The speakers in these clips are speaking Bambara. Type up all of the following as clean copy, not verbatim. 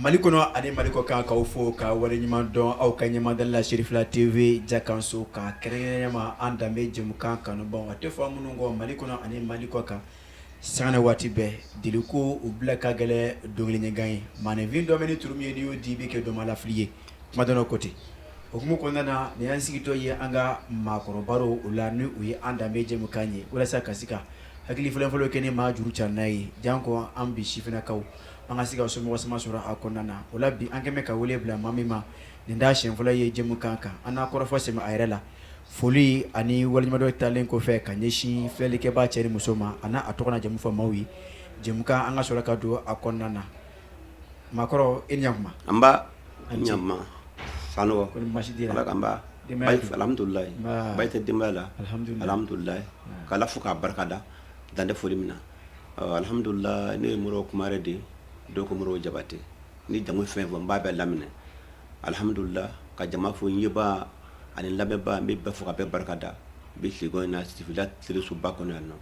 Mali kɔnɔ ani mali kɔ kan k'aw fo ka waleɲuman dɔn aw ka ɲɛmadali la Cherifila TV jakanso kan, kɛrɛnkɛrɛnnenya ma an danbe jɛmukan kanubaw a tɛ fɔ minnu kɔ Mali kɔnɔ ani Mali kɔ kan sanga ni waati bɛɛ deli ko u bila ka gɛlɛn dɔnkili ɲɛgan ye maaninfin dɔ bɛ ni turu min ye n'i y'o di i bɛ kɛ dɔnmaalafili ye kuma dɔn ko ten o hukumu kɔnɔna na nin y'an sigitɔ ye an ka maakɔrɔba o la ni o ye an danbe jɛmukan ye walasa ka se ka hakili fɔlɔfɔlɔ kɛ ni maa juru ca n'a ye janko an bi sifinnakaw an ka se ka somɔgɔ sama sɔrɔ a kɔnɔna na o la bi an kɛmɛ ka wele bila maa min ma nin t'a siɲɛ fɔlɔ ye jɛmukan kan an n'a kɔrɔfɔ sɛmɛ a yɛrɛ la foli ani waleɲumandɔn talen kɔfɛ ka ɲɛsin filɛlikɛbaa cɛ ni muso ma a n'a a tɔgɔ n'a jamu fɔ maaw ye jɛmukan an ka sɔrɔ ka don a kɔnɔna na maakɔrɔ e ni ɲakuma nba ɲama Sanɔgɔ ala alhamdulilayi baasi tɛ denbaya la alhamdulilayi k'Ala fo k'a barika da dan tɛ foli min na alhamdulilayi ne ye Modibo Kumare de ye dɔw ko Modibo Jabate ni jamu fɛn fɔ n b'a bɛɛ laminɛ alhamdulilayi ka jama fo n yebaa ani lamɛnbaa n bɛ bɛɛ fo ka bɛɛ barika da bi tilegan in na Sifila telesoba kɔnɔ yan nɔ.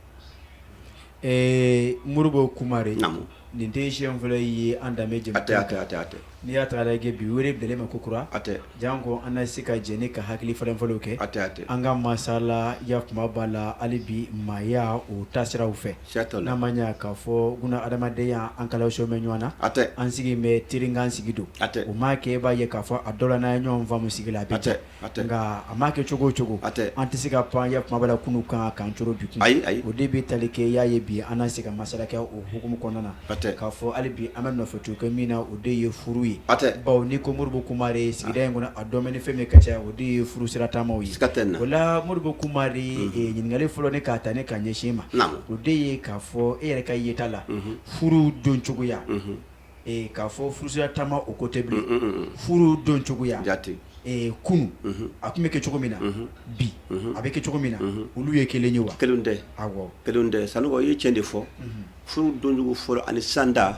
Ee Modibo Kumare naamu nin tɛ siɲɛ fɔlɔ ye an danbe jɛmukan a tɛ a tɛ a tɛ n'i y'a ta k'a lajɛ bi wele bilalen ma ko kura a tɛ janko an na se ka jɛ ni ka hakili falen falenw kɛ a tɛ a tɛ an ka masala ya kuma b'a la hali bi maaya o taasiraw fɛ n'a ma ɲɛ k'a fɔ buna adamadenya an kala so bɛ ɲɔgɔn na a tɛ an sigi bɛ terinkan sigi don a tɛ o maa kɛ e b'a ye k'a fɔ a dɔ la n'an ye ɲɔgɔn faamu sigi la a bɛ diya nka a maa kɛ cogo o cogo a tɛ an tɛ se ka pan ya kuma b'a la kunun kan k'an coro bi kun ayi ayi o de bɛ tali kɛ i y'a ye bi an na se ka masala kɛ o hukumu kɔnɔna na a tɛ k'a fɔ hali bi an bɛ nɔfɛ kɛ min na o de ye furu ye a tɛ bawo n'i ko Modibo Kumare sigida in kɔnɔ a dɔn bɛ ni fɛn min ka caya o de ye furu sira taamaw ye siga tɛ nin na o la Modibo Kumare ɲininkali fɔlɔ ne k'a ta ne ka ɲɛsin ma o de ye k'a fɔ e yɛrɛ ka yeta la furu don cogoya k'a fɔ furusira taama o ko tɛ bilen furu don cogoya jate kunun a tun bɛ kɛ cogo min na bi a bɛ kɛ cogo min na olu ye kelen ye wa kelen tɛ kelen tɛ Sanɔgɔ i ye tiɲɛ de fɔ furu doncogo fɔlɔ ani sisan ta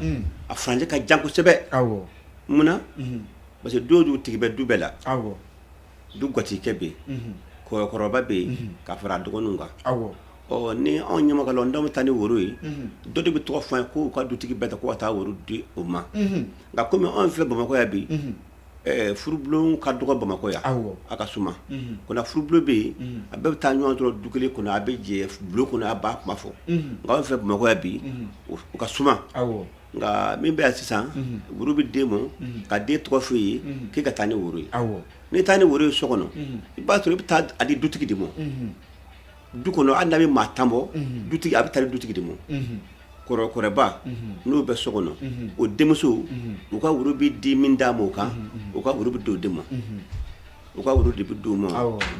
a furancɛ ka jan kosɛbɛ munna parce que dutigi bɛ du bɛɛ la du gwatikɛ bɛ yen kɔrɔba bɛ yen ka fara a dɔgɔninw kan ɔ ni anw ɲamakalaw n'anw bɛ taa ni woro ye dɔ de bɛ tɔgɔ fɔ an ye ko u ka dutigi bɛɛ ta ko ka taa woro di o ma nka komi anw filɛ Bamakɔ yan bi furubulon ka dɔgɔ Bamakɔ yan a ka suma ko furubulon bɛ yen a bɛɛ bɛ taa ɲɔgɔn sɔrɔ du kelen kɔnɔ a bɛ jɛ bulon kɔnɔ a b'a kuma fɔ nka anw fɛ Bamakɔ yan bi o ka suma nka min bɛ yan sisan woro bɛ d'e ma ka den tɔgɔ fɔ i ye k'e ka taa ni woro ye n'i taa ni woro ye so kɔnɔ i b'a sɔrɔ i bɛ taa a di dutigi de ma du kɔnɔ hali n'a bɛ maa 10 bɔ dutigi a bɛ taa di dutigi de ma kɔrɔba n'o bɛ so kɔnɔ o denmuso u ka woro bɛ di min d'a ma o kan u ka woro bɛ di o de ma u ka woro de bɛ d'o ma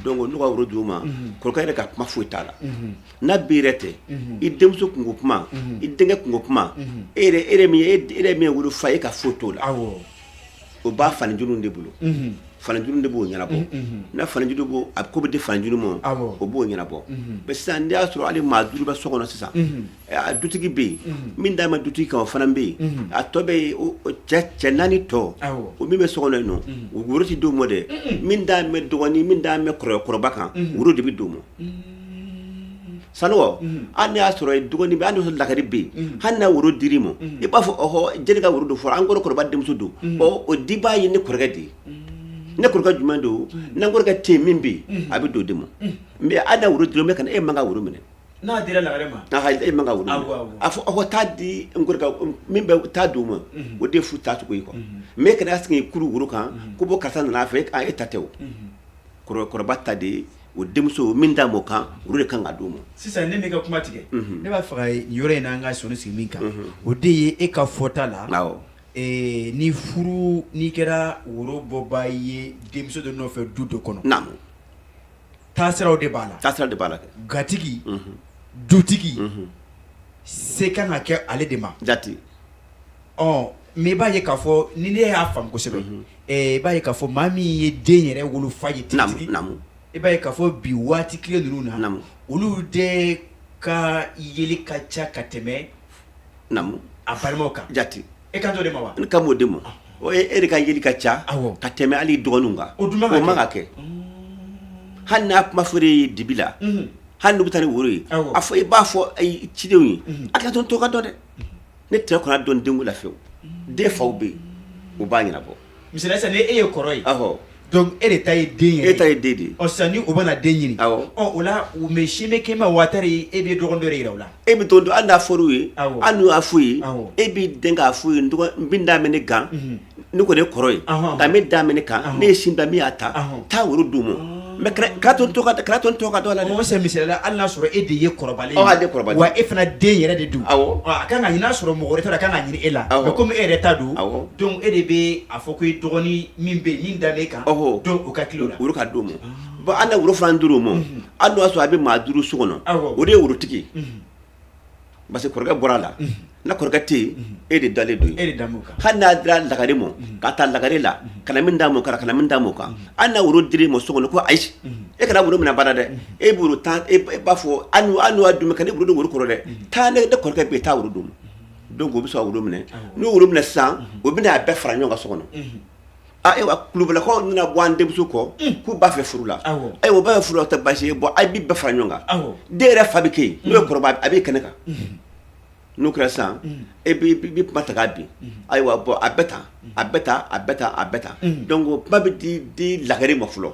donc n'u ka woro d'u ma kɔrɔkɛ yɛrɛ ka kuma foyi t'a la n'a bɛ yɛrɛ tɛ i denmuso kunko kuma i denkɛ kunko kuma e yɛrɛ min e yɛrɛ min ye wolofa e ka foyi t'o la o b'a fanicinin de bolo fanicinin de b'o ɲɛnabɔ n'a fanicinin b'o a ko bɛ di fanicinin ma o b'o ɲɛnabɔ mais sisan n'i y'a sɔrɔ hali maa duuru bɛ so kɔnɔ sisan a dutigi bɛ yen min d'a ma dutigi kan o fana bɛ yen a tɔ bɛ yen cɛ naani tɔ o min bɛ so kɔnɔ yen nɔ o woro tɛ d'o ma dɛ min d'a mɛn dɔgɔnin min d'a mɛn kɔrɔba kan woro de bɛ d'o ma Sanɔgɔ hali n'a y'a sɔrɔ dɔgɔnin bɛ hali lakari bɛ yen hali n'a woro dir'i ma i b'a fɔ ɔhɔ jeli ka woro don fɔlɔ an kɔrɔba denmuso don ɔ o dibaa ye ne kɔrɔkɛ de ye ne kɔrɔkɛ jumɛn don n'an kɔrɔkɛ tɛ yen min bɛ yen a bɛ d'o de ma mais hali n'a woro dir'i ma e man ka woro minɛ n'a dira lagare ma e man ka woro minɛ a fɔ ɔhɔ taa di n kɔrɔkɛ min bɛ taa d'o ma o de fu taacogo ye quoi mais e kana sigi kuru woro kan ko bɔ karisa nana a fɛ e ta tɛ o kɔrɔba ta de ye o denmuso min d'a m'o kan woro de kan ka d'o ma sisan ne m'i ka kuma tigɛ ne b'a fɛ ka yɔrɔ in na an ka sɔnni sigi min kan o de ye e ka fɔta la ni furu n'i kɛra woro bɔbaa ye denmuso dɔ nɔfɛ du dɔ kɔnɔ naamu taasiraw de b'a la taasira de b'a la gatigi dutigi se kan ka kɛ ale de ma jate. Ɔ mais i b'a ye k'a fɔ ni ne y'a faamu kosɛbɛ, i b'a ye k'a fɔ maa min ye den yɛrɛ wolofa ye tigitigi, i b'a ye k'a fɔ bi waati tile ninnu na, olu de ka yeli ka ca ka tɛmɛ a balimaw kan. Jate. E kan t'o de ma wa? Ne kan b'o de ma. O e de ka yeli ka ca ka tɛmɛ hali dɔgɔninw kan. O dun man ka kɛ. Hali n'a kuma fɔra e ye dibi la, hali n'u bɛ taa ni woro ye, a fɔ i b'a fɔ cidenw ye, a kana to tɔ ka dɔn dɛ. Ne tɛ kana dɔn denko la fewu. Den faw bɛ yen, u b'a ɲɛnabɔ. Misali la sisan ni e ye kɔrɔ ye, donc e de ta ye den yɛrɛ ye, e ta ye den de ye. Ɔ sisan ni u bɛna den ɲini, ɔ o la u bɛ sin bɛ kɛ ma waatari e bɛ dɔgɔnin dɔ de yira u la. E bɛ to hali n'a fɔr'u ye, hali n'u y'a f'u ye, e b'i den k'a f'u ye, n dɔgɔ n bɛ da ne kan, ne kɔni ye kɔrɔ ye, nka n bɛ da ne kan, ne ye sin da min y'a ta, taa woro d'u ma. Mais kana to tɔ ka dɔn a la dɛ. O misali la hali n'a sɔrɔ e de ye kɔrɔbalen ye, wa e fana den yɛrɛ de don, a kan ka ɲini n'a sɔrɔ mɔgɔ wɛrɛ t'a la a kan ka ɲini e la, mais komi e yɛrɛ ta don, donc e de bɛ a fɔ ko i dɔgɔnin min bɛ yen min da b'e kan, donc o ka tila o la, woro ka d'o ma. Bon hali na woro fana dir'o ma, hali n'o y'a sɔrɔ a bɛ maa duuru so kɔnɔ, o de ye worotigi ye. Parce que kɔrɔkɛ bɔra a la, n'a kɔrɔkɛ tɛ yen, e de dalen don yen, e de da b'o kan. Hali n'a dira lagare ma, ka taa lagare la, ka na min d'a ma, ka na min d'a ma kan, hali n'a woro dir'e ma so kɔnɔ ko ayi, e kana woro minɛ abada dɛ, e bɛ woro tan, e b'a fɔ hali n'u y'a d'u ma, kana woro don woro kɔrɔ dɛ, taa ne kɔrɔkɛ bɛ yen, taa woro d'o ma. Donc o bɛ sɔrɔ ka woro minɛ, n'o woro minɛ sisan, o bɛna a bɛɛ fara ɲɔgɔn kan so kɔnɔ. Ayiwa kulubalakaw nana bɔ an denmuso kɔ k'u b'a fɛ furu la, ayiwa u b'a fɛ furu la, o tɛ baasi ye. Bon a bɛ bɛɛ fara ɲɔgɔn kan, den yɛrɛ fa bɛ kɛ yen, n'o ye kɔrɔba, a bɛ kɛnɛ kan. N'o kɛra sisan, e bɛ kuma ta k'a bin, ayiwa bon a bɛ tan, a bɛ tan, a bɛ tan, a bɛ tan. Donc kuma bɛ di lagare ma fɔlɔ,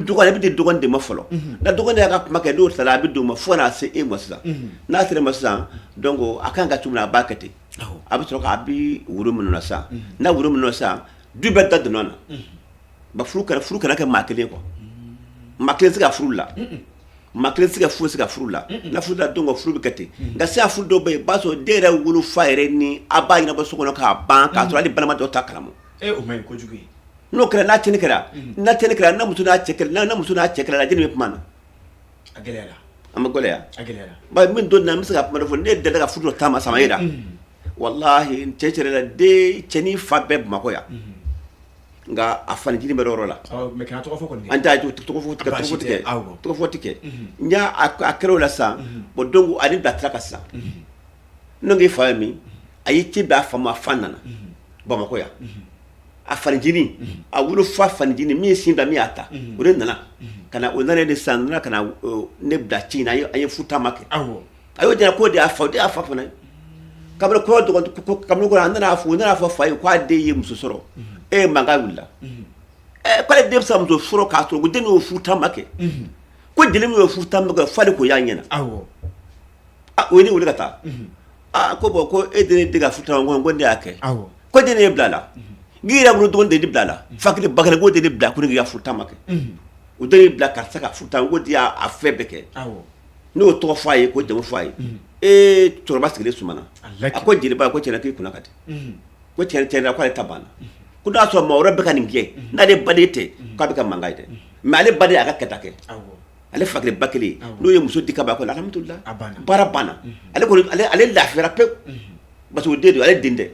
dɔgɔnin bɛ di dɔgɔnin de ma fɔlɔ. Na dɔgɔnin y'a ka kuma kɛ, n'o tilala, a bɛ d'o ma fo ka n'a se e ma sisan. N'a sera e ma sisan, donc a kan ka cogo min na, a b'a kɛ ten. A bɛ sɔrɔ k'a bɛ woro minɛ na sisan, n'a woro minɛ sisan, du bɛɛ da donna na. Ba furu kana kɛ maa kelen quoi. Maa kelen tɛ se ka furu la, maa kelen tɛ se ka foyi se ka furu la. N'a furu la, donc furu bɛ kɛ ten. Nka sisan furu dɔw bɛ yen, i b'a sɔrɔ den yɛrɛ wolofa yɛrɛ ni a b'a ɲɛnabɔ so kɔnɔ k'a ban, k'a sɔrɔ hali balima dɔw t'a kalama. O ma ɲi kojugu ye. N'o kɛra, n'a tiɲɛni kɛra, n'a tiɲɛni kɛra, n'a muso n'a cɛ kɛlɛ, n'a muso n'a cɛ kɛlɛla, jɔni bɛ kuma na? A gɛlɛyara. An bɛ gɛlɛya. A gɛlɛyara. Ba min don na, n bɛ se ka kuma dɔ fɔ. Ne delila ka furu dɔ taama Samayira. Walahi cɛ cɛ la, den cɛ ni fa bɛɛ Bamakɔ yan, nka a fanicinin bɛ yɔrɔ la. Mais kana tɔgɔ fɔ kɔni. An t'a tɔgɔ fɔ, tɔgɔ fɔ tigɛ, tɔgɔ fɔ tigɛ. N y'a a kɛra o la sisan. Bon donc ani bila tila ka sisan. Ne ko i fa ye min? A y'i ci bila a fa ma, a fa nana Bamakɔ yan. A fanicinin, a wolofa fanicinin min ye sin bila, min y'a ta, o de nana ka na. O nana de sisan, nana ka na ne bila ci in na. An ye furu taama kɛ. A y'o jira k'o de y'a fa, o de y'a fa fana ye. Kabini kɔrɔ dɔgɔ, kabini kɔrɔ, a nana fɔ, o nana fɔ fa ye k'a den ye muso sɔrɔ. E ye mankan wulila. Ɛ, k'ale den bɛ se ka muso sɔrɔ k'a sɔrɔ ko den y'o furu taama kɛ, ko jeli min y'o furu taama kɛ, f'ale k'o y'a ɲɛna. O ye ne wele ka taa. Aa, ko bon, ko e den de ka furu taama, ko ne y'a kɛ, ko den ye bila la, k'i yɛrɛ bolo dɔgɔnin de bila la, fa kelen ba kelen, k'o de bila ko ne k'i ka furu taama kɛ. O den bila karisa ka furu taama, ko de y'a fɛn bɛɛ kɛ. N'o tɔgɔ fɔ a ye, ko jamu fɔ a ye. Ee, cɛkɔrɔba sigilen sumana. A ko jeliba ko tiɲɛna, k'i kunna ka di, ko tiɲɛ tiɲɛ, k'ale ta banna, ko n'a sɔrɔ maa wɛrɛ bɛ ka nin kɛ, n'ale baden tɛ, k'a bɛ ka mankan ye dɛ, mais ale baden a ka kɛta kɛ. Ale fa kelen ba kelen, n'o ye muso di ka ban, ko alhamdulillah, baara banna. Ale kɔni, ale lafiyara pewu, parce que o den don, ale den tɛ,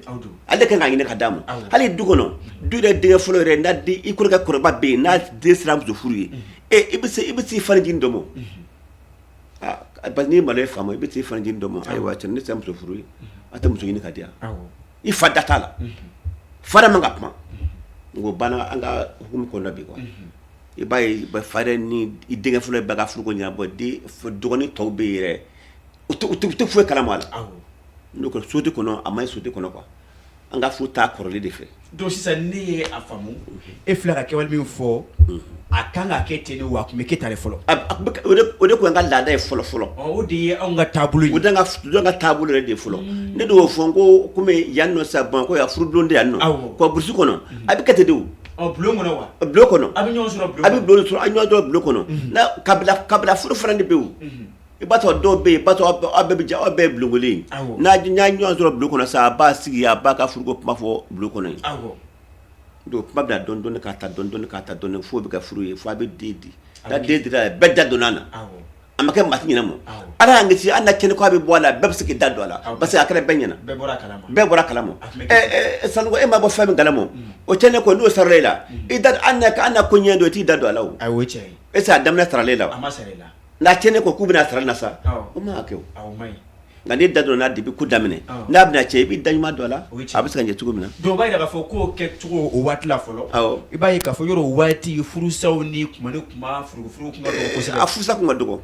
ale kan k'a ɲini ka d'a ma. Hali du kɔnɔ, du yɛrɛ denkɛ fɔlɔ yɛrɛ, n'a den i kɔrɔkɛ kɔrɔba bɛ yen, n'a den sera muso furu ye, e i bɛ se i fanicinin dɔ ma. Parce que n'i malo ye faama, i bɛ se i fanicinin dɔ ma. Ayiwa cɛ, ne sera muso furu ye, a tɛ muso ɲini ka di yan. I fa da t'a la, fa yɛrɛ man ka kuma. O banna an ka hukumu kɔnɔna bi quoi. I b'a ye, fa yɛrɛ ni i denkɛ fɔlɔ bɛɛ ka furuko ɲɛnabɔ, den dɔgɔnin tɔw bɛ yen yɛrɛ, u tɛ foyi kalama a la. N'o kɛra société kɔnɔ, a ma ɲi société kɔnɔ quoi. An ka furu taa kɔrɔlen de fɛ. Donc sisan ne ye a faamu, e filɛ ka kɛwale min fɔ, a kan ka kɛ ten de wa? A tun bɛ kɛ tan de fɔlɔ? O de tun y'an ka laada ye fɔlɔ fɔlɔ. O de ye anw ka taabolo ye. O de y'an ka taabolo yɛrɛ de ye fɔlɔ. Ne de y'o fɔ n ko komi yan nɔ sisan, Bamakɔ yan, furubulon tɛ yan nɔ. Quoi, brousse kɔnɔ a bɛ kɛ ten de o. Bulon kɔnɔ wa? Bulon kɔnɔ. A bɛ ɲɔgɔn sɔrɔ bulon A bɛ bulon sɔrɔ, a ɲɔgɔn sɔrɔ bulon kɔnɔ. Na kabila furu fana de bɛ yen. I b'a sɔrɔ dɔw bɛ yen, i b'a sɔrɔ aw bɛɛ bɛ jɛ, aw bɛɛ ye bulonkolen ye. N'a ɲɔgɔn sɔrɔ bulon kɔnɔ sa, a b'a sigi, a b'a ka furuko kuma fɔ bulon kɔnɔ yen. Donc kuma bɛna dɔɔni dɔɔni ka taa dɔɔni dɔɔni ka taa dɔɔni, fo bɛ kɛ furu ye, fo a bɛ den di. N'a den dira, bɛɛ da donna a na. A ma kɛ maa ɲɛna ma. Ala y'an kisi, hali n'a cɛnni ko a bɛ bɔ a la, bɛɛ bɛ se k'i da don a la parce que a kɛra bɛɛ ɲɛna, bɛɛ bɔra kalama. Sanogo, e ma bɔ fɛn min kalama, o cɛnni ko n'o sarala i la, i da an na ko ɲɛ don, i t'i da don a la. O est ce que a daminɛ sarala i la? N'a cɛnni ko k'u bɛna sara na sa, o ma kɛ. Nka n'i da donna depuis ko daminɛ, n'a bɛna cɛn, i b'i da ɲuman don a la, a bɛ se ka ɲɛ cogo min na. Donc o b'a jira k'a fɔ ko kɛcogo o waati la fɔlɔ, i b'a ye k'a fɔ yɔrɔ waati furusaw ni kuma ni kuma furu kun ka dɔgɔ kosɛbɛ. A furusa kun ka dɔgɔ.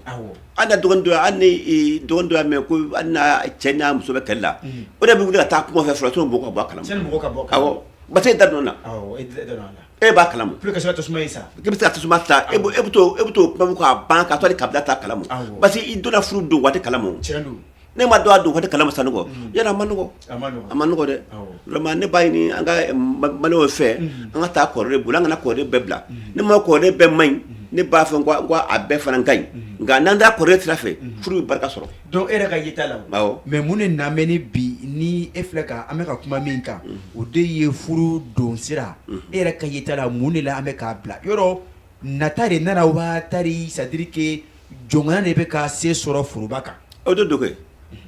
Hali na dɔgɔnin dɔ, hali ni dɔgɔnin dɔ y'a mɛn ko hali n'a cɛ n'a muso bɛ kɛlɛ la, o de bɛ wuli ka taa kuma fɛ fɔlɔ, sani mɔgɔw ka bɔ a kalama. Sani mɔgɔw ka bɔ a kalama. Awɔ, parce que e da donna na. Awɔ, e da donna la. E b'a kalama. Pour que ka se ka tasuma in sa. K'i bɛ se ka tasuma ta, e bɛ t'o kuma k'a ban k'a to hali kabila t'a kalama. Parce que i donna furu don waati kalama. Tiɲɛ don. Ne ma don a don waati kalama Sanogo, yala a ma nɔgɔ. A ma nɔgɔ dɛ. Vraiment ne b'a ɲini an ka maliyɛnw fɛ, an ka taa kɔrɔlen bolo, an kana kɔrɔlen bɛɛ bila. Ne ma kɔrɔlen bɛɛ man ɲi, ne b'a fɔ ko a bɛɛ fana ka ɲi. Nka n'an taa kɔrɔlen sira fɛ, furu bɛ barika sɔrɔ. Donc e yɛrɛ ka yeta la, mais mun de na ni bi ni e filɛ ka an bɛ ka kuma min kan, o de ye furu don sira. E yɛrɛ ka yeta la, mun de la an bɛ k'a bila yɔrɔ nata de nana wa tari, c'est à dire que jɔnkaya de bɛ ka se sɔrɔ foroba kan? O tɛ dogo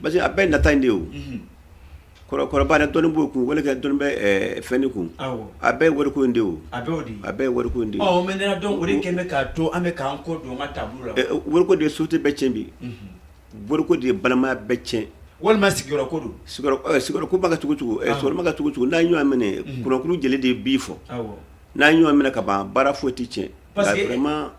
parce que a bɛɛ nata in de ye. O kɔrɔba dɔnni b'o kun, wali kɛ dɔnni bɛ fɛn ni kun, a bɛɛ ye wariko in de o. A bɛɛ de a bɛɛ ye wariko in de. Ɔ maintenant donc o de kɛlen bɛ k'a to an bɛ k'an kɔ don an ka taabolo la. Wariko de ye société bɛɛ tiɲɛ bi. Wariko de ye balimaya bɛɛ tiɲɛ. Walima sigiyɔrɔ ko don. Sigiyɔrɔ ko ma kɛ cogo cogo, sɔrɔ ma kɛ cogo cogo, n'a ye ɲɔgɔn minɛ, kɔnɔkuru jeli de b'i fɔ. N'a ye ɲɔgɔn minɛ ka ban, baara foyi tɛ tiɲɛ. Parce que vraiment,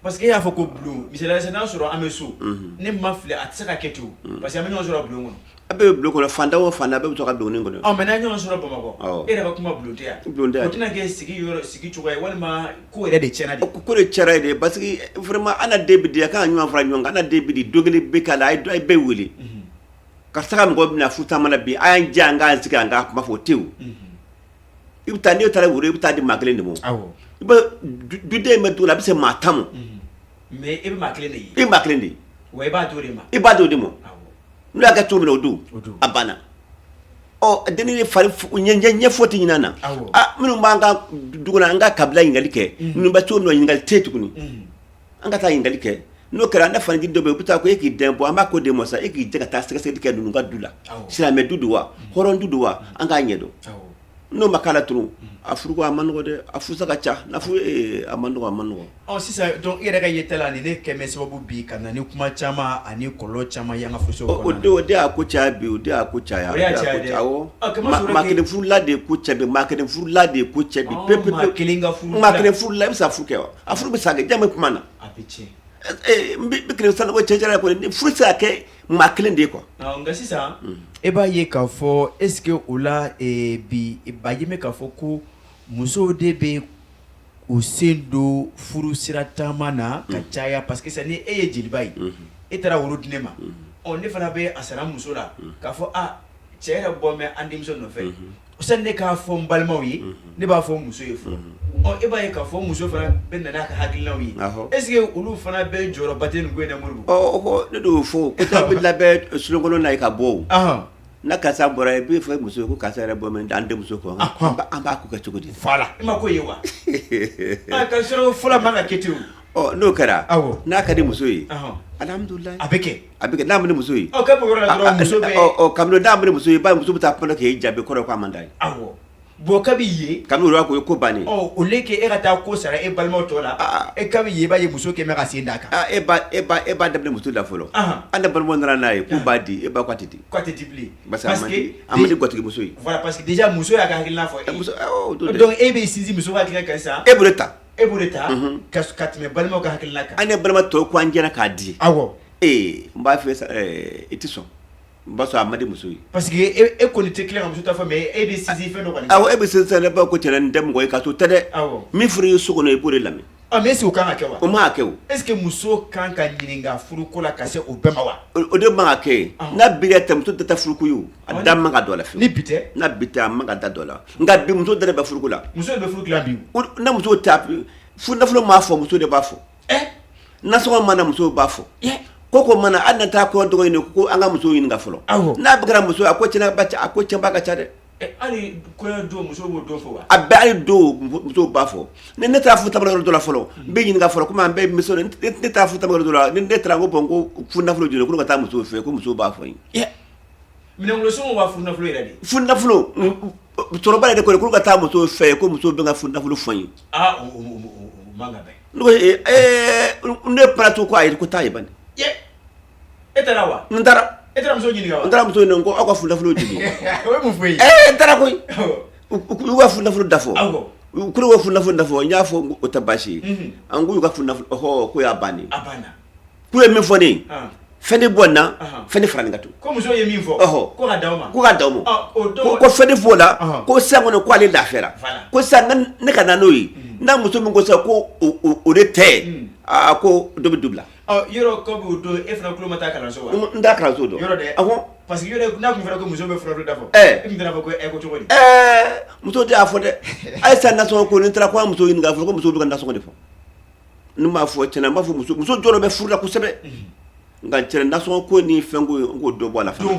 parce que e y'a fɔ ko bulon, misaliya la n'a sɔrɔ an bɛ so, ne ma fili, a tɛ se ka kɛ ten o, parce que an bɛ ɲɔgɔn sɔrɔ bulon kɔnɔ. A bɛɛ bɛ bulon kɔnɔ, fantan o fantan, bɛɛ bɛ to ka bulon kɔnɔ. Ɔ mais n'an ye ɲɔgɔn sɔrɔ Bamakɔ, e yɛrɛ ka kuma bulon tɛ yan. Bulon tɛ yan. O tɛna kɛ sigi yɔrɔ sigi cogoya ye walima ko yɛrɛ de tiɲɛna de. Ko de tiɲɛna de parce que vraiment an na den bɛ di, a kan ka ɲɔgɔn fara ɲɔgɔn kan, an na den bɛ di, don kelen bɛ k'a la, a ye bɛɛ wele. Karisa ka mɔgɔ bɛna furu taama na bi, a y'an diya an k'an sigi an k'a kuma fɔ, o tɛ o. I bɛ taa, n'e taara woro, i bɛ taa di maa kelen de ma. I bɛ duden bɛ du la, a bɛ se maa 10 ma. Mais e bɛ maa kelen de ye. E maa kelen de ye. Wa i b'a d'o de ma. I b'a d'o de ma. N'u y'a kɛ cogo min na, o don. A banna. Ɔ dennin fari ɲɛ foyi tɛ ɲinɛ na. Aa minnu b'an ka du kɔnɔ, an ka kabila ɲininkali kɛ. Ninnu bɛ cogo min na, ɲininkali tɛ yen tuguni. An ka taa ɲininkali kɛ. N'o kɛra, an fa dɔ bɛ yen, u bɛ taa ko e k'i den bɔ, an b'a ko den ma sa, e k'i jɛ ka taa sɛgɛsɛgɛli kɛ ninnu ka du la. Silamɛ du don wa, hɔrɔn du don wa, an k'a ɲɛdɔn. N'o ma k'a la tun, a furuko a man nɔgɔ dɛ, a furusa ka ca, n'a furu a man nɔgɔ, a man nɔgɔ. Ɔ sisan donc e yɛrɛ ka yeta la, nin de kɛlen bɛ sababu bi ka na ni kuma caman ani kɔlɔlɔ caman ye an ka furusow kɔnɔna na. O de y'a ko caya bi, o de y'a ko caya. O de y'a caya dɛ. Awɔ. Maa kelen furula de ye ko caya bi, maa kelen furula de ye ko caya bi pewu pewu. Maa kelen ka furu. Maa kelen furula, i bɛ se ka furu kɛ wa? A furu bɛ sa kɛ, jɔn bɛ kuma na? A bɛ tiɲɛ. N bɛ kelen Sanogo cɛ cɛ kɔni, furu tɛ se ka kɛ maa kelen de ye quoi. Nka sisan e b'a ye k'a fɔ est ce que o la bi ba ye k'a fɔ ko musow de bɛ u sen don furu sira taama na ka caya, parce que sisan ni e ye jeliba ye, e taara woro di ne ma, ɔ ne fana bɛ a sara muso la k'a fɔ aa cɛ yɛrɛ bɔ bɛ an denmuso nɔfɛ, sani ne k'a fɔ n balimaw ye, ne b'a fɔ muso ye fɔlɔ. Ɔ e b'a ye k'a fɔ muso fana bɛ na n'a ka hakilinaw ye, est ce que olu fana bɛ jɔyɔrɔba tɛ nin ko in na Modibo? Ɔ ne de y'o fɔ ko taa bɛ labɛn sulon kɔnɔ na ye ka bɔ o. N'a karisa bɔra, i b'i fɔ muso ye ko karisa yɛrɛ bɔ mɛ an denmuso kɔ, an b'a ko kɛ cogo di? Voilà, i ma ko ye wa? Ka sɔrɔ fɔlɔ man ka kɛ ten o. Ɔ n'o kɛra, n'a ka di muso ye, alihamudulilayi, a bɛ kɛ, a bɛ kɛ. N'a man di muso ye, ɔ kabini o yɔrɔ la dɔrɔn muso bɛ, ɔ kabini n'a man di muso ye, ba muso bɛ taa kuma k'e jaabi kɔrɔ k'a man d'a ye. Awɔ, bon kabi yen, kabini o yɔrɔ ko ye ko bannen. Ɔ au lieu que e ka taa ko sara e balimaw tɔ la, e kabi yen, i b'a ye muso kɛlen bɛ ka sen d'a kan. E b'a daminɛ muso la fɔlɔ, an da balimaw nana n'a ye k'u b'a di, e ba k'a tɛ di. K'a tɛ di bilen. Parce que a man di gwatigi ye. Voilà, parce que déjà muso y'a ka hakilina fɔ e ye. Donc e b'i sinsin muso ka hakilina kan sisan. E b'o ta. E b'o de ta ka tɛmɛ balimaw ka hakilina kan. An ye balima tɔw ko an jɛra k'a di. Awɔ. Ee n b'a fɛ i tɛ sɔn, n b'a sɔrɔ a man di muso ye. Parce que e kɔni tɛ tila ka muso ta fɔ, mais e bɛ sinsin fɛn dɔ kɔni kan. Awɔ, e bɛ sinsin, ne ba ko cɛn nin tɛ mɔgɔ ye ka to tɛ dɛ. Awɔ. Min fɔra i ye so kɔnɔ, i b'o de lamɛn. Ɔ mais est ce que o kan ka kɛ wa? O man ka kɛ o. Est ce que muso kan ka ɲininka furuko la ka se o bɛɛ ma wa? O de man ka kɛ. N'a bi tɛ, muso tɛ taa furuko ye o. A da man ka don a la fiyewu. Ni bi tɛ? N'a bi tɛ, a man ka da don a la. Nka bi muso da de bɛ furuko la. Muso de bɛ furu dilan bi. Na muso tɛ, furu nafolo m'a fɔ, muso de b'a fɔ. Nasɔngɔ mana, muso b'a fɔ. Ko ko mana, hali n'a taa kɔ dɔgɔ ɲini ko an ka muso ɲininka fɔlɔ. Awɔ. N'a bɛ kɛra muso ye, a ko cɛnba a ko cɛnba ka ca dɛ. Hali kɔɲɔ don muso b'o don fɔ wa? A bɛɛ, hali don musow b'a fɔ. Ni ne taara furu yɔrɔ dɔ la fɔlɔ, n bɛ ɲininka fɔlɔ, komi an bɛɛ muso. Ne taara furu yɔrɔ dɔ la, ni ne taara ko bon, ko furu nafolo joli, ko ka taa musow fɛ, ko musow b'a fɔ n ye. Minɛnkolonsɔngɔ wa furu nafolo yɛrɛ de? Furu nafolo cɛkɔrɔba yɛrɛ ko ka taa musow fɛ, ko musow bɛ ka furu nafolo fɔ n ye. Aa, o man ka bɛn. Ne ko ne para to ko ayi, ko taa ye bani. E taara wa? N taara. E taara muso ɲininka wa? N taara muso ɲininka ko aw ka furu nafolo joli? O ye mun fɔ e ye? N taara koyi. U ka furu nafolo da fɔ. U ko ka furu nafolo da fɔ, n y'a fɔ o tɛ baasi ye. An k'u ka furu nafolo, ɔhɔ, ko y'a bannen. A banna. K'u ye min fɔ ne ye, fɛn de bɔ n na, fɛn de fara nin kan tun. Ko muso ye min fɔ? Ɔhɔ. Ko ka d'aw ma. Ko ka d'aw ma. Ko fɛn de fɔ o la, ko sisan kɔni ko ale lafiyara. Ko sisan ne ka na n'o ye, n'a muso min ko sisan ko o de tɛ, aa, ko dɔ bɛ du bila. Yɔrɔ ko b'o don, e fana tulo ma taa kalanso wa? N t'a kalanso dɔn. Yɔrɔ dɛ. Awɔ. Parce que yɔrɔ n'a tun fɔra ko muso bɛ furu da fɔ. E tun tɛna fɔ ko ko cogo di? Muso tɛ y'a fɔ dɛ. Hali sisan nasɔngɔ ko, ni n taara ko an muso ɲininka, fɔ ko muso bɛ ka nasɔngɔ de fɔ. N b'a fɔ tiɲɛna, n b'a fɔ muso jɔyɔrɔ bɛ furu la kosɛbɛ. Nka cɛ nasɔngɔ ko ni fɛn ko, n k'o dɔ bɔ a la fana.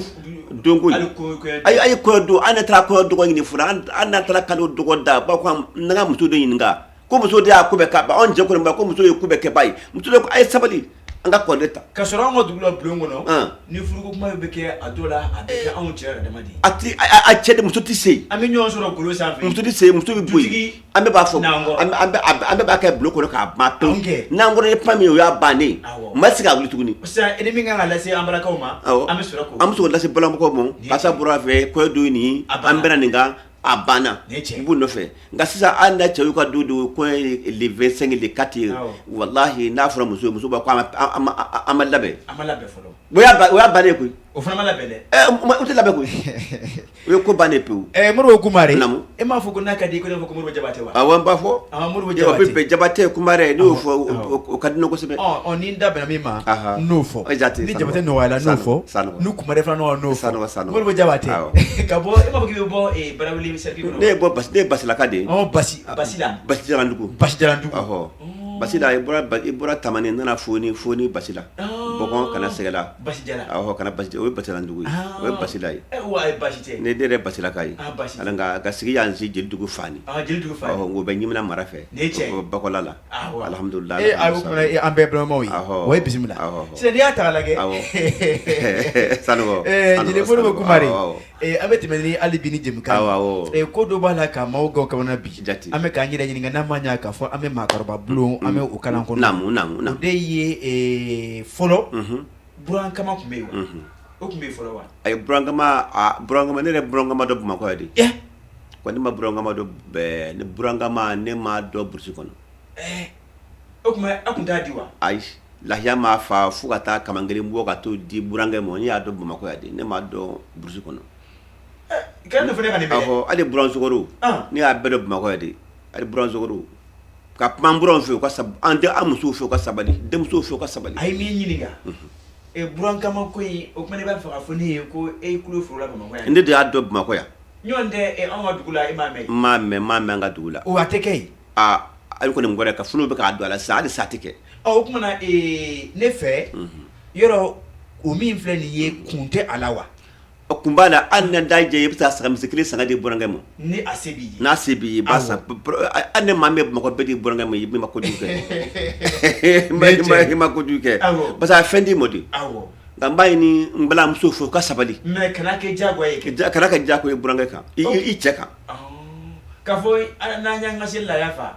Don ko ayi ayi, kɔɲɔ don, an ne taara kɔɲɔ dɔgɔ ɲini fɔlɔ, an n'a taara kalo dɔgɔ da, ba ko an ka muso de ɲininka ko muso de y'a ko bɛɛ k'a ban, anw cɛ kɔni ba ko muso ye ko bɛɛ kɛba ye, muso de ko a ye sabali, an ka kɔrɔlen ta. Ka sɔrɔ an ka dugu la bulon kɔnɔ, ni furuko kuma bɛ kɛ a dɔw la, a bɛ kɛ anw cɛ yɛrɛ dama de ye. A ti a cɛ de, muso tɛ se. An bɛ ɲɔgɔn sɔrɔ golo sanfɛ. Muso tɛ se, muso bɛ bɔ yen. An bɛɛ b'a fɔ, an bɛɛ b'a kɛ bulon kɔnɔ k'a ban pewu. N'an kɔrɔ ye kuma min ye, o y'a bannen ye. Maa tɛ se k'a wuli tuguni. Sisan i ni min kan ka lase an balakaw ma, an bɛ sɔrɔ k'o. An bɛ sɔrɔ k'o lase balimakaw ma, karisa bɔra a fɛ, kɔɲɔ don nin, an bɛnna nin kan. A banna, i b'u nɔfɛ. Nka sisan hali n'a cɛ y'u ka du don kɔɲɔ ye le 25, le 4 ye, walahi n'a fɔra muso ye, muso b'a fɔ ko an ma labɛn. An ma labɛn fɔlɔ. O y'a bannen koyi. O fana ma labɛn dɛ. O tɛ labɛn koyi. O ye ko bannen pewu. Modibo Kumare, e m'a fɔ ko n'a ka di i ko ne fɔ ko Modibo Jabate wa? Awɔ, n b'a fɔ. Modibo Jabate. O bɛ bɛn Jabate, Kumare, ne y'o fɔ, o ka di ne kosɛbɛ. Ɔ, ni n da bɛnna min ma, n n'o fɔ. Ni Jabate nɔgɔyara, n n'o fɔ. Ni Kumare fana nɔgɔyara, n n'o fɔ. Modibo Jabate. Ka bɔ, e m'a fɔ k'i bɛ bɔ Barawuli cercle kɔnɔ? Ne ye bɔ, ne ye Basilaka de ye. Ɔ, Basi, Basila. Basijalandugu. Basijalandugu. Ɔhɔ. Basila, i bɔra Tamani, nana Foni, Foni Basila. Bɔkɔn ka na Sɛgɛla. Basijala. Awɔ, ka na Basi, o ye Basijalandugu ye. O ye Basila ye. Wa basi tɛ. Ne yɛrɛ Basilaka ye. Basi. Nka ka sigi yan si Jelidugu Fani. Jelidugu Fani. Ɔhɔ, o bɛ Ɲimina mara fɛ. Nin ye tiɲɛ ye. Bakɔla la. Alhamdulillah. E a o kuma an bɛɛ balimaw ye. O ye bisimila. Sisan n'i y'a ta k'a lajɛ. Awɔ. Sanɔgɔ. Jeli Modibo Kumare. An bɛ tɛmɛ ni hali bi ni jɛmukan ye. Ko dɔ b'a la ka maaw gɔ kamana bi. Jate. An bɛ k'an yɛrɛ ɲininka n'a ma ɲɛ k'a fɔ an bɛ maakɔrɔba bulon, an bɛ o kalan kɔnɔ. Naamu naamu. O de ye fɔlɔ. Burankama tun bɛ yen wa? O tun bɛ yen fɔlɔ wa? Ayi, burankama, burankama, ne yɛrɛ burankama dɔn Bamakɔ yan de. Ko ne ma burankama dɔn bɛɛ, ne burankama ne ma dɔn burusi kɔnɔ. O tuma aw tun t'a di wa? Ayi, lahiya m'a fa fo ka taa kaman kelen bɔ ka t'o di burankɛ ma, ne y'a dɔn Bamakɔ yan de, ne m'a dɔn burusi kɔnɔ. Kɛra fana ka nin bɛɛ. Hali buransokɔrɔ, ne y'a bɛɛ dɔn Bamakɔ yan de, hali buransokɔrɔ. Ka kuma an buranw fɛ, u ka an an musow fɛ, u ka sabali, denmusow fɛ, u ka sabali. A ye min ɲininka, burankama ko in, o tuma ne b'a fɛ k'a fɔ ne ye ko e tulo forola Bamakɔ yan. Ne de y'a dɔn Bamakɔ yan. Ɲɔgɔn tɛ anw ka dugu la, e m'a mɛn? N m'a mɛn, n m'a mɛn an ka dugu la. O a tɛ kɛ yen. Aa, hali kɔni wɛrɛ ka furu bɛ k'a don a la sisan, hali sa tɛ kɛ. Ɔ, o tuma na ne fɛ yɔrɔ o min filɛ nin ye, kun tɛ a la wa? Kun b'a la, hali n'a da jɛ, i bɛ taa saga misi kelen san ka di burankɛ ma. Ni a se b'i ye. N'a se b'i ye, i b'a san. Hali ni maa min bɛ Bamakɔ bɛɛ di burankɛ ma, i ma kojugu kɛ. I ma kojugu kɛ. Parce que a fɛn d'i ma de. Nka n b'a ɲini n balimamuso fɛ, u ka sabali. Mais kana kɛ diyagoya ye. Kana kɛ diyagoya ye burankɛ kan, i cɛ kan. K'a fɔ n'an y'an ka seli la y'a fa.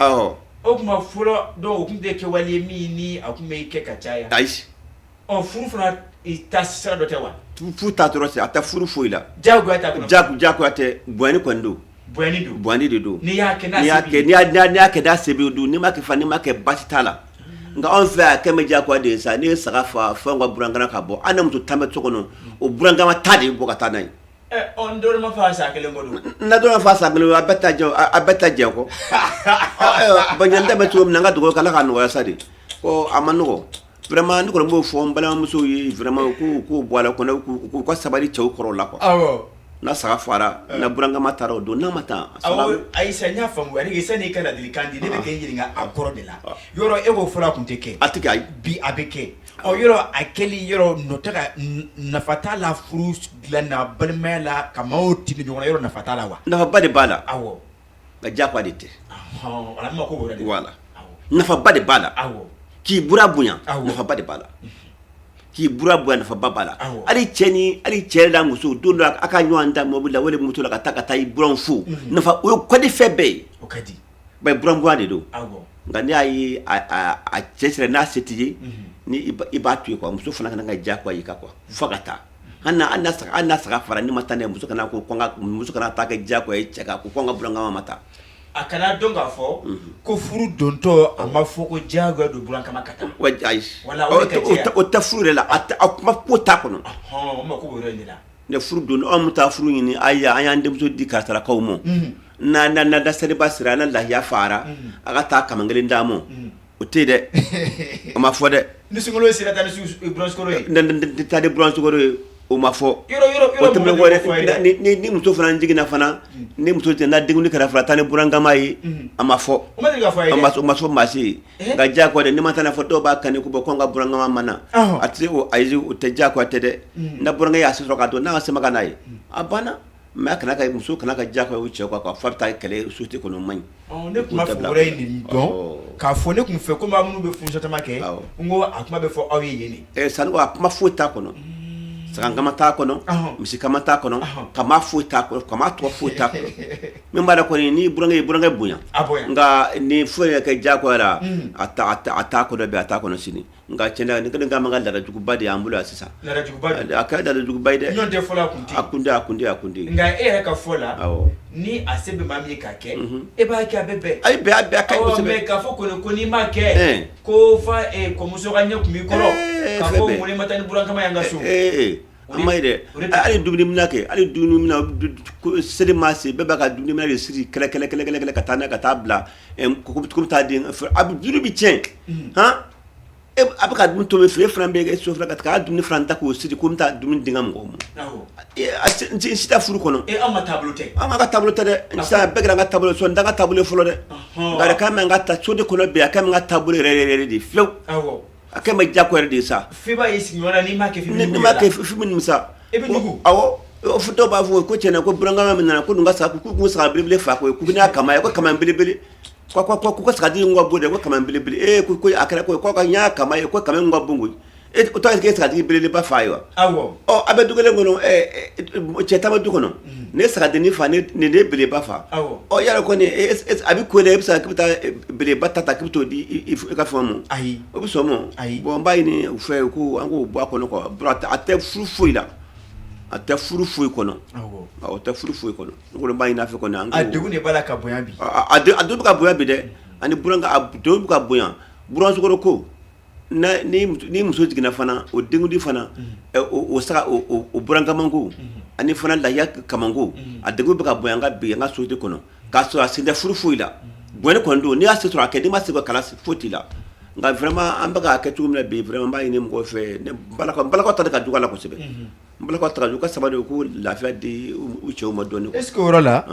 O tuma fɔlɔ dɔw o tun tɛ kɛwale ye min ni a tun bɛ kɛ ka caya. Ayi. Ɔ, furu fana ta sira dɔ tɛ wa? Furu ta dɔrɔn tɛ, a tɛ furu foyi la. Diyagoya t'a kɔnɔ. Diyagoya tɛ, bonyani kɔni don. Bonyani don. Bonyani de don. N'i y'a kɛ n'a se b'i ye. N'i y'a kɛ n'a se b'i ye don, n'i m'a kɛ fana, n'i m'a kɛ baasi t'a la. Nka anw fɛ a kɛ bɛ diyagoya de ye sa, n'i ye saga fa fɛn ka burankana ka bɔ, hali ni muso tan bɛ so kɔnɔ, o burankama ta de bɛ bɔ ka taa n'a ye. Ɔ, n dɔrɔn ma fa san kelen kɔ don. N'a dɔrɔn fa san kelen, a bɛɛ ta jɛ, a bɛɛ ta jɛ kɔ. Bon, ɲɛ tɛ bɛ cogo min na, an ka dugawu kɛ Ala k'a nɔgɔya sa de. Ko a ma nɔgɔ. Vraiment ne kɔni b'o fɔ n balimamusow ye, vraiment u k'u bɔ a la, k'u ka sabali cɛw kɔrɔ la quoi. Awɔ. N'a saga fara na burankama taara o don n'a ma taa. Ayi sa, n y'a faamu. Ale sani i ka ladilikan di, ne bɛ k'e ɲininka a kɔrɔ de la. Yɔrɔ e ko fɔlɔ a tun tɛ kɛ. A tɛ kɛ, ayi. Bi a bɛ kɛ. Ɔ, yɔrɔ a kɛli, yɔrɔ nɔ tɛ ka nafa t'a la furu dilan na, balimaya la, ka maaw tinti ɲɔgɔn na, yɔrɔ nafa t'a la wa? Nafaba de b'a la. Awɔ. Nka diyagoya de tɛ. Wala, n mako b'o de la. Voilà, nafaba de b'a la. K'i bura bonya, nafaba de b'a la. K'i bura bonya, nafaba b'a la. Hali cɛ ni hali cɛ la muso, don dɔ a ka ɲɔgɔn ta mobili la wali moto la ka taa i buran fo, nafa o ye ka di fɛn bɛɛ ye. O ka di. Ba buran bonya de don. Nka ne y'a ye a cɛ sera n'a se t'i ye, ni i b'a to yen quoi. Muso fana kana ka diyagoya i kan quoi, fo ka taa. Hali n'a saga fara, n'i ma taa n'a ye, muso kana ko muso kana taa kɛ diyagoya ye cɛ kan ko n ka burankama ma taa. A kana dɔn k'a fɔ ko furu dontɔ, a ma fɔ ko diyagoya don burankama ka taa. Wa ayi. Wala, o de ka jɛya. O tɛ furu yɛrɛ la, a kuma ko t'a kɔnɔ. O mako b'o yɔrɔ in de la. Ne furu don, anw bɛ taa furu ɲini, ayi, an y'an denmuso di karisalakaw ma, n'a n'a n'a seliba sera, n'a lahiya fara, a ka taa kaman kelen d'a ma, o tɛ yen dɛ, o ma fɔ dɛ. Ni sunkalo sera, taa ni buran sukaro ye. N taa ni buran sukaro ye, o ma fɔ. Yɔrɔ yɔrɔ o tɛmɛnen kɔ dɛ, ni muso fana jiginna fana, ni muso jiginna, n'a denkundi kɛra fana, taa ni burankama ye, a ma fɔ. O ma deli ka fɔ a ye. A ma o ma fɔ maa si ye. Nka diyagoya dɛ, n'i ma taa n'a fɔ, dɔw b'a kani ko bɔn ko n ka burankama ma na. A tɛ se o, ayi, o tɛ diyagoya tɛ dɛ. Na burankɛ y'a se sɔrɔ ka don, n'a se ma ka n'a ye, a banna. Mais a kana ka muso kana ka diyagoya o cɛ kan quoi, f'a bɛ taa kɛlɛ société kɔnɔ, o man ɲi. Ne tun b'a fɛ o yɔrɔ in de dɔn k'a fɔ ne tun fɛ ko maa minnu bɛ furusatama kɛ, n ko a kuma bɛ fɔ aw ye yen de. Sanogo, a kuma foyi t'a kɔnɔ. Sagakama t'a kɔnɔ, misikama t'a kɔnɔ, kama foyi t'a kɔnɔ, kama tɔgɔ foyi t'a kɔnɔ. Min b'a la kɔni, ni burankɛ ye burankɛ bonya. A bonya. Nka ni foyi yɛrɛ kɛ diyagoya la, a t'a kɔnɔ bi, a t'a kɔnɔ sini. Nka tiɲɛ na, nin kɛlen ka ka laadajuguba de y'an bolo yan sisan. Laadajuguba don. A kɛra laadajuguba ye dɛ. N'o tɛ, fɔlɔ a kun tɛ. A kun tɛ, a kun tɛ, a kun tɛ. Nka e yɛrɛ ka fɔ la, ni a se bɛ maa min ye k'a kɛ, e b'a kɛ, a bɛ bɛn. Ayi, bɛn, a bɛn, a ka ɲi kosɛbɛ. Mais k'a fɔ kɔni ko n'i m'a kɛ, ko fa kɔmuso ka ɲɛ kun b'i kɔrɔ, k'a fɔ mun ma taa ni burankama ye an ka so. A ma ye dɛ, hali dumuni minɛ kɛ, hali dumuni minɛ, seli maa se, bɛɛ b'a ka dumuni minɛ de siri kɛlɛ kɛlɛ kɛlɛ kɛlɛ ka taa n'a ka taa bila ko bɛ taa den a bɛ dumuni bɛ tiɲɛ han. A bɛ ka dumuni tobi fɛ, e fana bɛ e so fana ka taa dumuni fana ta k'o siri ko n bɛ taa dumuni di n ka mɔgɔw ma. N si tɛ furu kɔnɔ. Anw ka taabolo tɛ. An ka taabolo tɛ dɛ. Sisan bɛɛ kɛra an ka taabolo sɔn, n t'an ka taabolo fɔlɔ dɛ. Nka k'a mɛn an ka taa so de kɔnɔ bi, a kɛ n ka taabolo yɛrɛ yɛrɛ de fiyewu. A kɛ ma diyagoya yɛrɛ de ye sa. F'i b'a ye sigiɲɔgɔn na, n'i m'a kɛ. N'i m'a kɛ, f'i bɛ nimisa. E bɛ ɲugu. Awɔ, dɔw b'a fɔ ko tiɲɛna ko burankama min nana, ko nin ka saga, k'u k'u saga belebele fa koyi, k'u n'a kama ye ko kama belebele, ko ka sagaden in ka bon dɛ, ko kama belebele. Ee, ko a kɛra ko ka n y'a kama ye ko kama in ka bon koyi. E o t'a ye sagatigi belebeleba fa ye wa? Awɔ. Ɔ, a bɛ du kelen kɔnɔ, cɛ tan bɛ du kɔnɔ, ne ye sagadennin fa, ne nin ye beleba fa. Awɔ. Ɔ, yala kɔni a bɛ ko e bɛ se k'i bɛ taa beleba ta k'i bɛ t'o di i ka fɛn ma? Ayi. O bɛ sɔn ma? Ayi. Bon, n b'a ɲini u fɛ ko an k'o bɔ a kɔnɔ quoi. A tɛ furu foyi la, a tɛ furu foyi kɔnɔ. Awɔ. O tɛ furu foyi kɔnɔ. Ne kɔni b'a ɲini a fɛ kɔni an A degun de b'a la ka bonya bi. A degun bɛ ka bonya bi dɛ. Ani burankɛ, a degun bɛ ka bonya. Buran sukaro ko ni muso jiginna fana, o denkundi fana, o saga o burankamanko ani fana lahiya kamanko, a degun bɛ ka bonya an ka bi an ka société kɔnɔ, k'a sɔrɔ a sen tɛ furu foyi la. Bonya kɔni don, n'i y'a se sɔrɔ a kɛ, n'i ma se ka kala foyi t'i la. Nka vraiment an bɛ k'a kɛ cogo min na bi, vraiment n b'a ɲini mɔgɔw fɛ, n balakaw ta de ka jugu a la kosɛbɛ. N balakaw ta ka jugu, ka sabali, u k'u lafiya di u cɛw ma dɔɔnin. Est ce que o yɔrɔ la,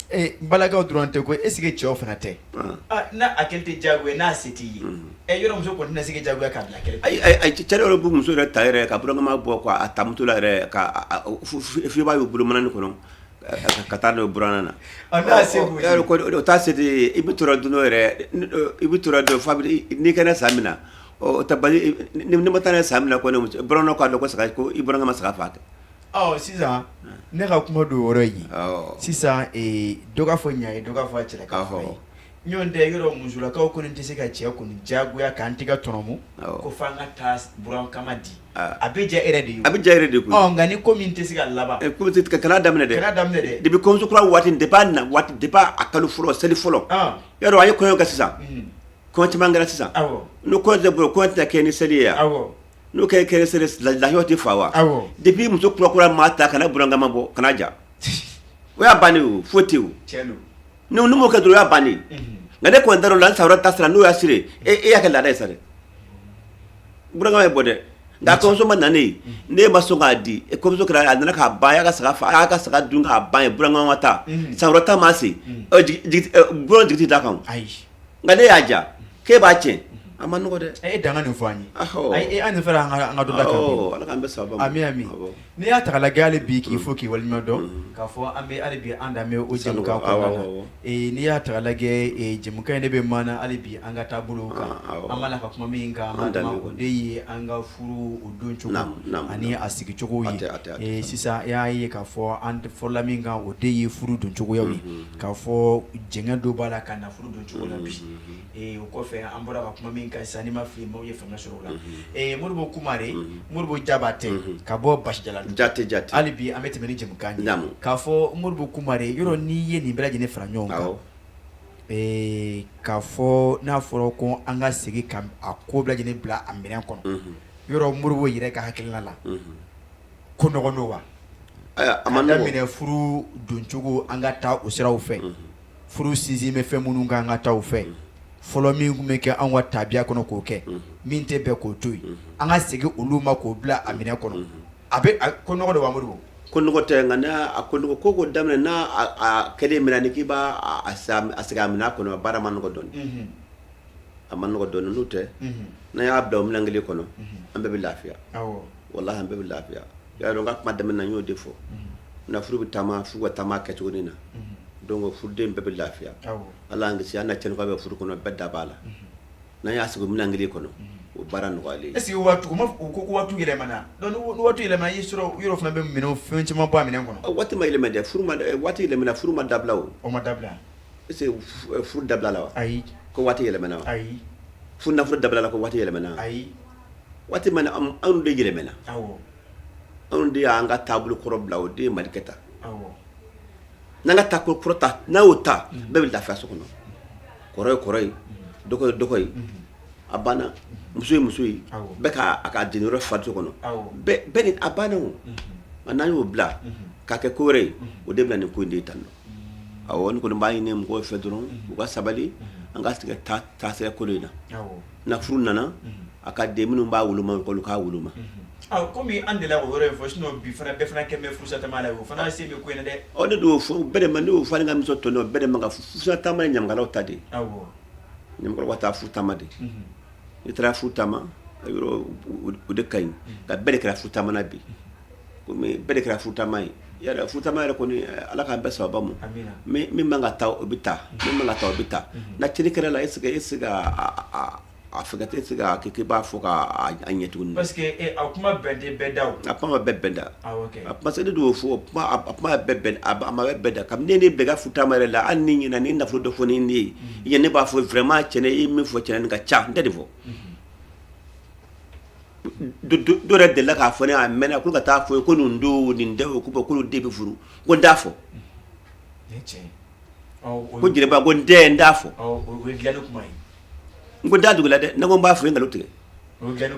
n balakaw dɔrɔn tɛ ko, est ce que cɛw fana tɛ? N'a a kɛli tɛ diyagoya n'a se t'i ye, yɔrɔ muso kɔni tɛna se ka diyagoya k'a bila kɛrɛfɛ. Ayi, cɛ yɛrɛ b'u muso yɛrɛ ta yɛrɛ ka burankama bɔ a ta moto la yɛrɛ, ka f'i b'a ye u bolo manani kɔnɔ ka taa n'o buranna na. N'a se b'u ye. O t'a se de, i bɛ tora don dɔ yɛrɛ, i bɛ tora don fa n'i kɛnɛ san min na, o tɛ bali ni ma taa n'a ye san min na kɔni, buranna k'a dɔn ko saga ko i burankɛ ma saga fa kɛ. Ɔ, sisan ne ka kuma don o yɔrɔ in ye. Sisan dɔ ka fɔ ɲa ye, dɔ ka fɔ a cɛlakaw fana ye. Ɲɔgɔn tɛ, yɔrɔ musolakaw kɔni tɛ se ka cɛ kɔni diyagoya k'an tɛgɛ tɔnɔmu ko f'an ka taa burankama di. A bɛ diya e yɛrɛ de ye. A bɛ diya e yɛrɛ de koyi. Ɔ, nka ni ko min tɛ se ka laban. Ko kana daminɛ dɛ. Kana daminɛ dɛ. Depuis kɔɲɔmuso kura waati, depuis a na waati, depuis a kalo fɔlɔ, seli fɔlɔ. Yɔrɔ an ye kɔɲɔ kɛ sisan. Kɔɲɔ caman kɛra sisan. N'o kɔɲɔ tɛ bolo, kɔɲɔ tɛ kɛ ni seli ye yan. N'o kɛ kɛ seli, lahiya tɛ fa wa? Depuis muso kura kura maa ta, kana burankama bɔ, kana ja. O y'a bannen o, foyi tɛ o. Tiɲɛ don. Ni m'o kɛ dɔrɔn, o y'a bannen. Nka ne kɔni dar'o la, n san wɛrɛ ta sera, n'o y'a siri, e y'a kɛ laada ye sa dɛ. Burankama ye bɔ dɛ. Nka kɔɲɔmuso ma nalen, ne ma sɔn k'a di. Kɔɲɔmuso kɛra, a nana k'a ban, a y'a ka saga fa, a y'a ka saga dun k'a ban ye. Burankɛ ka taa san wɛrɛ ta ma se, buran jigi tɛ d'a kan. Ayi. Nka ne y'a ja k'e b'a tiɲɛ, a ma nɔgɔ dɛ. E dan ka nin fɔ an ye. Ayi, an nin fara an ka dɔ da kan. Ala k'an bɛɛ sababa ma. Ami, ami. N'i y'a ta k'a lajɛ hali bi, k'i fo k'i waleɲuman dɔn k'a fɔ an bɛ hali bi an danbe o jɛmukan kɔnɔna na. N'i y'a ta k'a lajɛ, jɛmukan in de bɛ maana hali bi an ka taabolo kan. An b'a la ka kuma min kan, o de ye an ka furu o don cogo ani a sigicogo ye. Sisan i y'a ye k'a fɔ an fɔlɔla min kan, o de ye furu don cogoyaw ye, k'a fɔ jɛngɛ dɔ b'a la ka na furu don cogo la bi. O kɔfɛ, an bɔra ka kuma min kan sisan, n'i ma fili, maaw ye faamuya sɔrɔ o la. Modibo Kumare, Modibo Jabatɛ ka bɔ Basijala. Jate, jate. Hali bi an bɛ tɛmɛ ni jɛmukan ye. K'a fɔ Modibo Kumare, yɔrɔ n'i ye nin bɛɛ lajɛlen fara ɲɔgɔn kan, k'a fɔ n'a fɔra ko an ka segin ka a ko bɛɛ lajɛlen bila a minɛn kɔnɔ, yɔrɔ Modibo yɛrɛ ka hakilina la, ko nɔgɔn don wa? A ma daminɛ furu doncogo, an ka taa o siraw fɛ. Furu sinsin bɛ fɛn minnu kan, an ka taa o fɛ. Fɔlɔ min tun bɛ kɛ an ka tabiya kɔnɔ, k'o kɛ, min tɛ bɛn, k'o to yen, an ka segin olu ma k'o bila a minɛn kɔnɔ. A bɛ ko nɔgɔ de wa, Modibo? Ko nɔgɔ tɛ, nka n'a ko nɔgɔ ko daminɛ n'a kɛlen minɛ ni k'i b'a a segin a minɛn kɔnɔ, baara ma nɔgɔ dɔɔnin, a ma nɔgɔ dɔɔnin. N'o tɛ, n'a y'a bila o minɛn kelen kɔnɔ, an bɛɛ bɛ lafiya. Walahi, an bɛɛ bɛ lafiya. Y'a dɔn, n ka kuma daminɛ na, n y'o de fɔ. Na furu bɛ taama, furu ka taama kɛcogo na, donc furuden bɛɛ bɛ lafiya. Ala y'an kisi, an na cɛnni bɛ furu kɔnɔ, bɛɛ da b'a la. N'an y'a sigi minɛn kelen kɔnɔ, o baara nɔgɔyalen. Est-ce que waati u ko waati yɛlɛmana? Donc ni waati yɛlɛmana, i sɔrɔ yɔrɔ fana bɛ minɛn fɛn caman bɔ a minɛn kɔnɔ. Waati ma yɛlɛma dɛ, furu ma waati yɛlɛmana, furu ma dabila o. O ma dabila. Est-ce que furu dabila la wa? Ayi. Ko waati yɛlɛmana wa? Ayi. Furu nafolo dabila la ko waati yɛlɛmana? Ayi. Waati ma, anw de yɛlɛmana. Anw de y'an ka taabolo kɔrɔ bila, o de ye Mali kɛ tan. N'an ka taabolo kɔrɔ ta, n'a y'o ta, bɛɛ bɛ lafiya so kɔnɔ. Kɔrɔ ye kɔrɔ ye, dɔgɔ ye dɔgɔ ye, a banna. Muso ye muso ye, bɛɛ ka a ka jeniyɔrɔ fa so kɔnɔ, bɛɛ ni a banna. O nka n'an y'o bila k'a kɛ ko wɛrɛ ye, o de bɛ na nin ko in de ye tan. Awɔ, ne kɔni b'a ɲini mɔgɔw fɛ dɔrɔn, u ka sabali, an ka segin taasira kolo in na. Na furu nana, a ka den minnu b'a woloma, olu k'a woloma. Kɔmi an delila k'o yɔrɔ in fɔ, sinon bi fana bɛɛ fana kɛlen bɛ furusa taama la, o fana sen bɛ ko in na dɛ. Ɔ, ne de y'o fɔ bɛɛ de ma, ne y'o fɔ, ne ka muso tɔɲɔgɔn bɛɛ de ma, ka furusa taama ye ɲamakalaw ta de ye. Ɲamakalaw ka taa furu taama de. N'i taara furu taama yɔrɔ, o de ka ɲi. Nka bɛɛ de kɛra furu taama na bi, komi bɛɛ de kɛra furu taama ye. Yɛrɛ furu taama yɛrɛ kɔni, Ala k'an bɛɛ sababa ma. Min man ka taa, o bɛ taa, min man ka taa, o bɛ taa. Na cɛnni kɛra la, est-ce que e se ka a fɛngɛ, e se ka k'i b'a fɔ k'a ɲɛ tuguni? Parce que a kuma bɛn tɛ bɛɛ da o. A kuma ma bɛɛ bɛn da. Parce que ne de y'o fɔ, a kuma bɛɛ bɛn, a ma bɛɛ da. Kabini ne bɛɛ ka furu taama yɛrɛ la, hali ni ɲɛna ni nafolo dɔ fɔ ni ne ye, i ne b'a fɔ vraiment, cɛnɛ i ye min fɔ, cɛnɛ nin ka ca, n tɛ nin fɔ. Dɔ yɛrɛ delila k'a fɔ ne, a mɛnna, ko ka taa fɔ ko nin don nin tɛ o, ko k'olu den bɛ furu, ko n t'a fɔ. Ko jeliba ko n tɛ, n t'a fɔ. N ko da dugu la dɛ, ne ko n b'a fɔ, n nkalon tigɛ.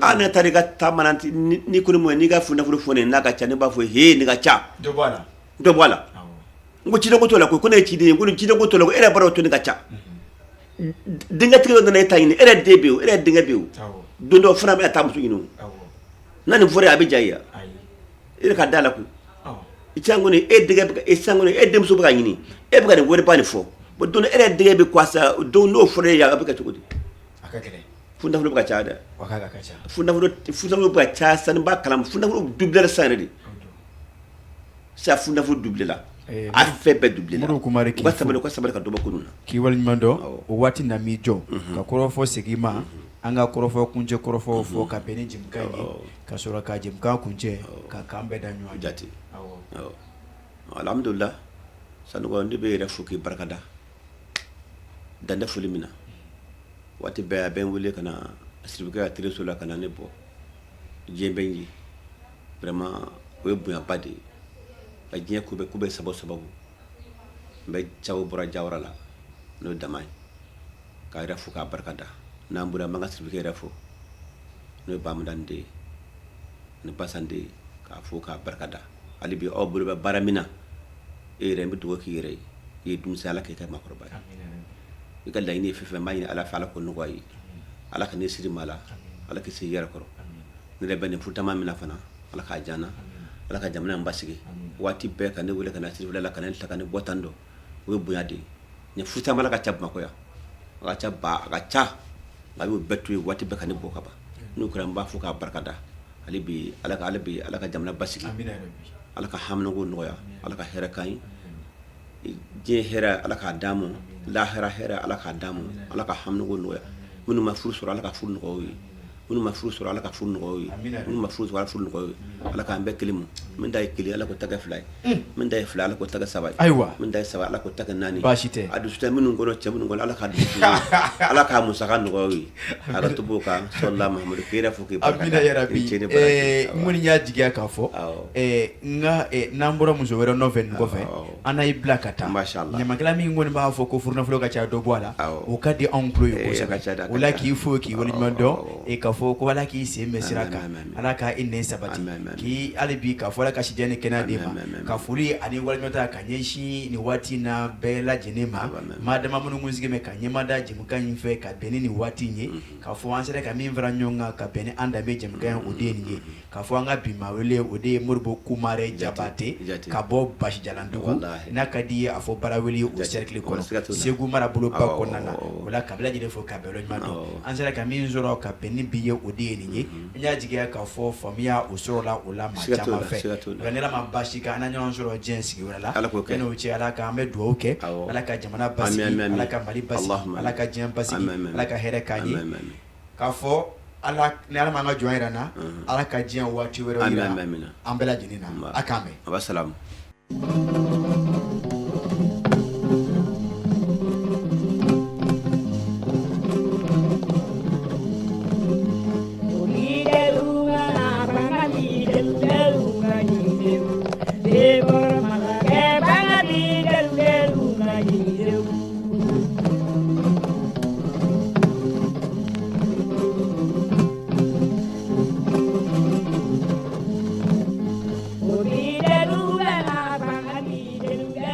A ne taara i ka taama ni ko ni n'i ka furu nafolo fɔ ne n'a ka ca, ne b'a fɔ he, nin ka ca, dɔ bɔ a la, dɔ bɔ a la. N ko cidenko t'o la, ko ne ye ciden ye, ko ni cidenko t'o la, ko e yɛrɛ b'a dɔn to nin ka ca. Denkɛtigi dɔ nana e ta ɲini, e yɛrɛ den bɛ yen, e yɛrɛ denkɛ bɛ yen, don dɔ fana bɛna taa muso ɲini. Na nin fɔra, a bɛ diya i ye e yɛrɛ ka da la koyi. I sisan kɔni, e denkɛ, e sisan kɔni, e denmuso bɛ ka ɲini, e bɛ ka nin wariba nin fɔ. Bon, don e yɛrɛ denkɛ bɛ quoi sa, don n'o fɔra e ye, a bɛ kɛ cogo di? A ka gɛlɛn. Furu nafolo bɛ ka caya dɛ. Furu nafolo bɛ ka caya sani b'a kalama, furu nafolo doublé sisan yɛrɛ de. Sisan furu nafolo doublé la, a fɛn bɛɛ doublé la. Modibo Kumare, u ka sabali, u ka sabali ka dɔ bɔ ko ninnu na. K'i waleɲuman dɔn. O waati na m'i jɔ ka kɔrɔfɔ segin ma, an ka kɔrɔfɔ kuncɛ kɔrɔfɔ fɔ ka bɛn ni jɛmukan ye, ka sɔrɔ ka jɛmukan kuncɛ ka k'an bɛɛ da ɲɔgɔn jate. Alhamdulillah, Sanogo, ne bɛ yɛrɛ fo k'i barikada dan tɛ foli min na. Waati bɛɛ a bɛ n wele ka na Siribikɛ ka teleso la ka na ne bɔ, diɲɛ bɛ n ye. Vraiment, o ye bonyaba de ye ka diɲɛ ko bɛɛ, ko bɛɛ sababu sababu n bɛ cawo bɔra jawara la, n'o ye dama ye, k'a yɛrɛ fo k'a barika da. N'an bɔra, an b'an ka Siribikɛ yɛrɛ fo, n'o ye Bamudan den ye ani Basan den ye, k'a fo k'a barika da. Hali bi aw bolo bɛ baara min na, e yɛrɛ, n bɛ dugawu k'i yɛrɛ ye. I ye denmisɛn, Ala k'i kɛ maakɔrɔba ye. I ka laɲini ye fɛn fɛn, n b'a ɲini Ala fɛ, Ala k'o nɔgɔya i ye. Ala ka n'i siri maa la, Ala k'i se i yɛrɛ kɔrɔ. Ne yɛrɛ bɛ nin furutaama min na fana, Ala k'a diya n na, Ala ka jamana in basigi. Waati bɛɛ ka ne wele ka na sirifila la, ka ne ta ka ne bɔ tan dɔ, o ye bonya de ye. Nin furutaama ka ca Bamakɔ yan, a ka ca ba, a ka ca, nka a y'o bɛɛ to yen waati bɛɛ ka ne bɔ ka ban. N'o kɛra, n b'a fo k'a barikada. Hali bi Ala ka, hali bi Ala ka jamana basigi, Ala ka haminanko nɔgɔya, Ala ka hɛrɛ k'an ye. Diɲɛ hɛrɛ Ala k'a d'an ma, lahara hɛrɛ Ala k'a d'an ma, Ala ka haminanko nɔgɔya. Minnu ma furu sɔrɔ, Ala ka furu nɔgɔya u ye. Minnu ma furu sɔrɔ, Ala ka furu nɔgɔya u ye. Minnu ma furu sɔrɔ, Ala ka furu nɔgɔya u ye. Ala k'an bɛɛ kelen ma. Min ta ye kelen, Ala k'o ta kɛ fila ye. Min ta ye fila, Ala k'o ta kɛ saba ye. Ayiwa. Min ta ye saba, Ala k'o ta kɛ naani. Baasi tɛ. A dusu tɛ minnu kɔnɔ, cɛ minnu kɔnɔ, Ala k'a dusu Ala k'a musaka nɔgɔya u ye. A ka to kan sɔrɔla Mahamadu k'i yɛrɛ fo k'i barika da. Amina yarabi. I ni ce ni baraji. N kɔni y'a jigiya k'a fɔ, nka n'an bɔra muso wɛrɛ nɔfɛ nin kɔfɛ, an na i bila ka taa. Masha Allah. Ɲamakala min kɔni b'a fɔ ko furunafolo ka ca dɔ bɔ a la, o ka di anw tulo ye kosɛbɛ. O la k'i fo k'i waleɲuman dɔn, k'a fɔ ko Ala k'i sen mɛn sira kan, Ala ka i nɛn sabati, k'i hali bi k'a fɔ Ala ka sijan ni kɛnɛya d'i ma, ka foli ani waleɲuman ta ka ɲɛsin nin waati in na bɛɛ lajɛlen ma, maa dama minnu kun sigilen bɛ ka ɲɛmada jɛmukan in fɛ ka bɛn ni nin waati in ye, k'a fɔ an sera ka min fara ɲɔgɔn kan ka bɛn ni an danbe jɛmukan ye, o de ye nin ye. K'a fɔ an ka bi maa wele, o de ye Modibo Kumare Jabate ka bɔ Basijalandugu, n'a ka di i ye a fɔ Baraweli o cercle kɔnɔ, Segu maraboloba kɔnɔna na. O la ka bɛɛ lajɛlen fo ka bɛɛ waleɲuman dɔn. An sera ka min sɔrɔ ka bɛn ni bi ye, o de ye nin ye. N y'a jigiya k'a fɔ faamuya o sɔrɔla o la maa caman fɛ. Nka ni Ala ma baasi kɛ, an na ɲɔgɔn sɔrɔ diɲɛ sigi wɛrɛ la. Yanni o cɛ, Ala ka an bɛ dugawu kɛ, Ala ka jamana basigi, Ala ka Mali basigi, Ala ka diɲɛ basigi, Ala ka hɛrɛ k'an ye. K'a fɔ ala ni ala m'an ka jɔn yira an na, ala ka diɲɛ waati wɛrɛ yira an bɛɛ lajɛlen na. A k'an bɛn. Wasalamu.